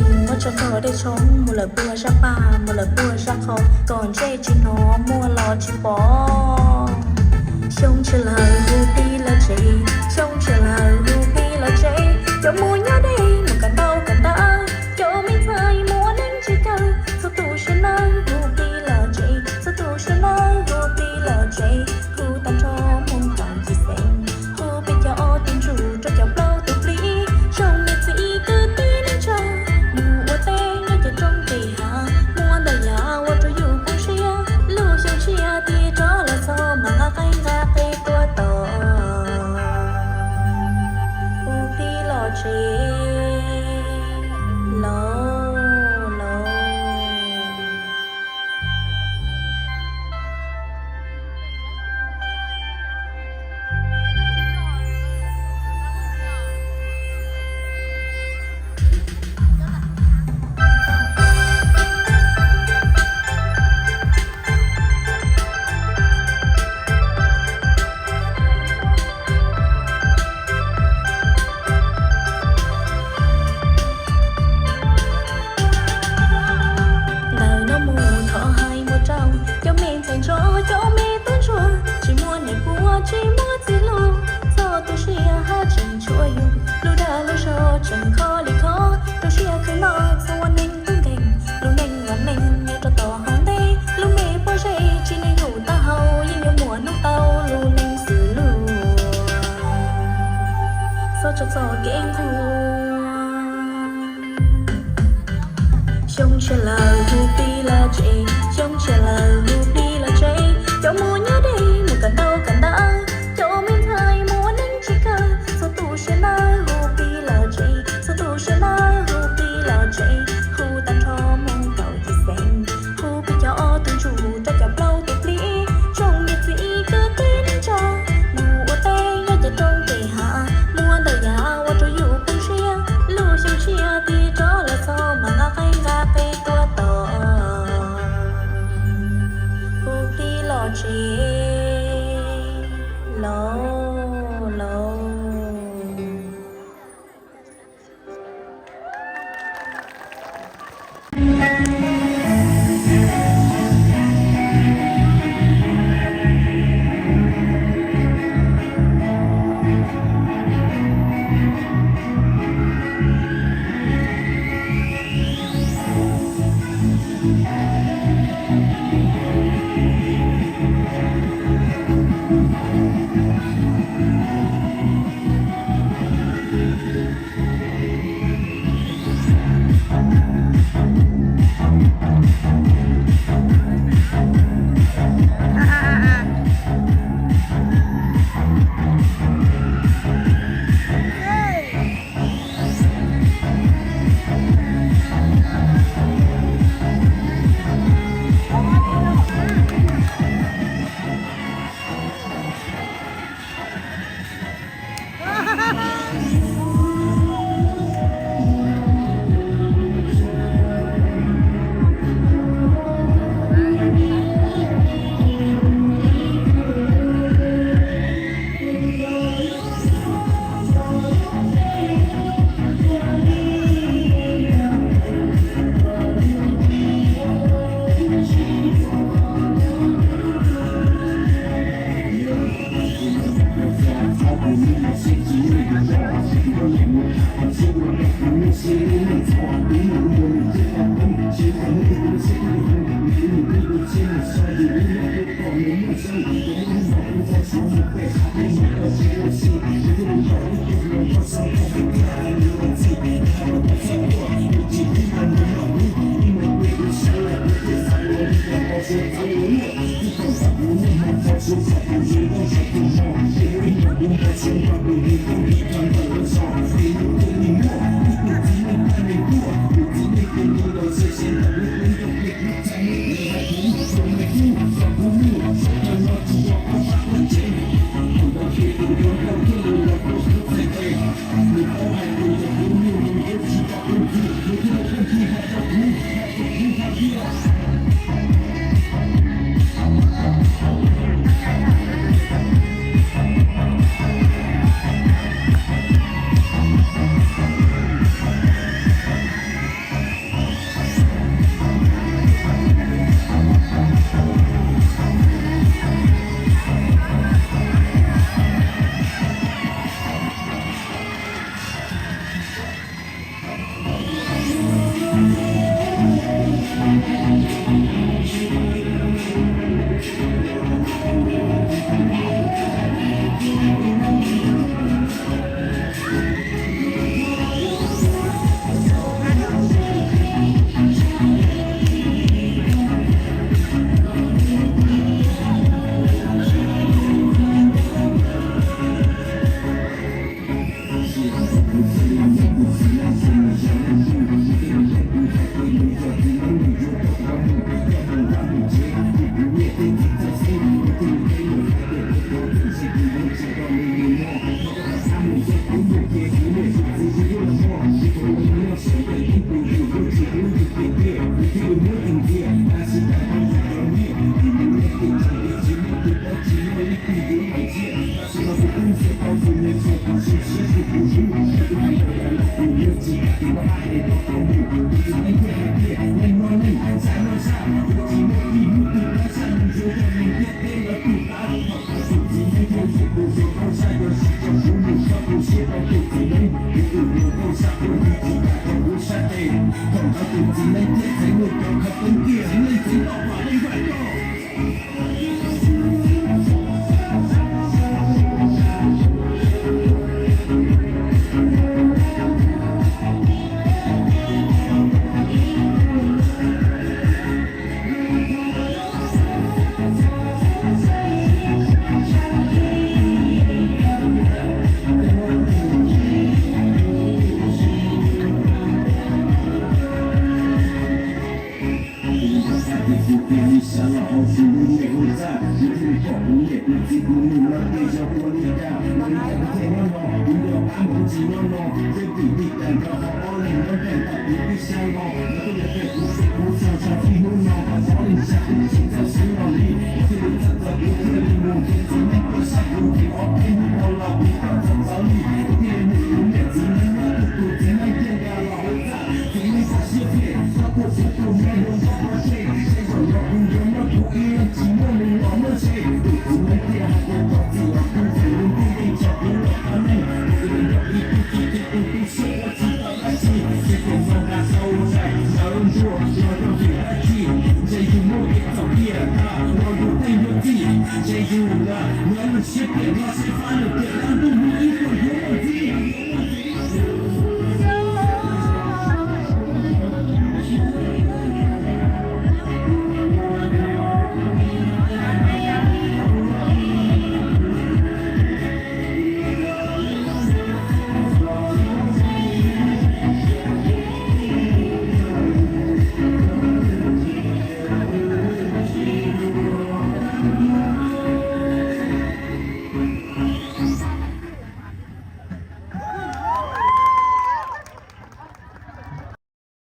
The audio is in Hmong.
Muab tso nrog dej tshoob, mus lawm puag zaj paj, mus lawm puag zaj qhov, kom ntsej tsis hnov muag los tsis pom. Xyoo tshiab lawm hu plig lawm tsev, xyoo tshiab lawm hu plig lawm tsev, cov muaj nyob deb mus kawm ntawv kawm ntawv, cov me ntxhais mus ua neeb tsis kawg, txhua tus sawv daws hu plig lawm tsev, txhua tus sawv daws hu plig lawm tsev, hu tag nrho mus kaum yim xees, hu peb cov ob tug ntsuj rau cov plaub tug plig, zoo niam txiv kwv tij neej tsa, mus ua teb nyob cov roob pem hav, muaj ntau yam ua rau yus poob siab, lub xyoo tshiab twb rov los txog mas nqa qeej nqa qe tuaj tos. Hu plig los tsev, los, los. Ntawm no mus thov hais mus rau cov me ntxhais ntsuag, cov me tub ntsuag, tsis muaj niam puav tsis muaj txiv hluas, txhob tu siab haj tseem tshuav yus, lub dag lub zog tseem kho li kho, rau siab khwv noj txhob ua neeg tub nkeeg, lub neej vam meej nyob rau tom hauv ntej, lub me pob zeb tsis nyob yus taub hau yeej yuav muaj hnub tau lub neej xws luag. Txhob tso txoj kev nquag. Xyoo tshiab lawm hu plig lawm tsev, xyoo tshiab lawm hu plig lawm tsev, cov muaj nyob deb mus kawm ntawv kawm ntawv, cov me ntxhais mus ua neeb tsis kawg, txhua tus sawv daws hu plig lawm tsev, txhua tus sawv daws hu plig lawm tsev, hu tag nrho mus kaum yim xees, hu peb cov ob tug ntsuj rau cov plaub tug plig, zoo niam txiv kwv tij neej tsa, mus ua teb nyob cov roob pem hav, muaj ntau yam ua rau yus poob siab, lub xyoo tshiab twb rov los txog mas nqa qeej nqa qe tuaj tos. Hu plig los tsev, los, los.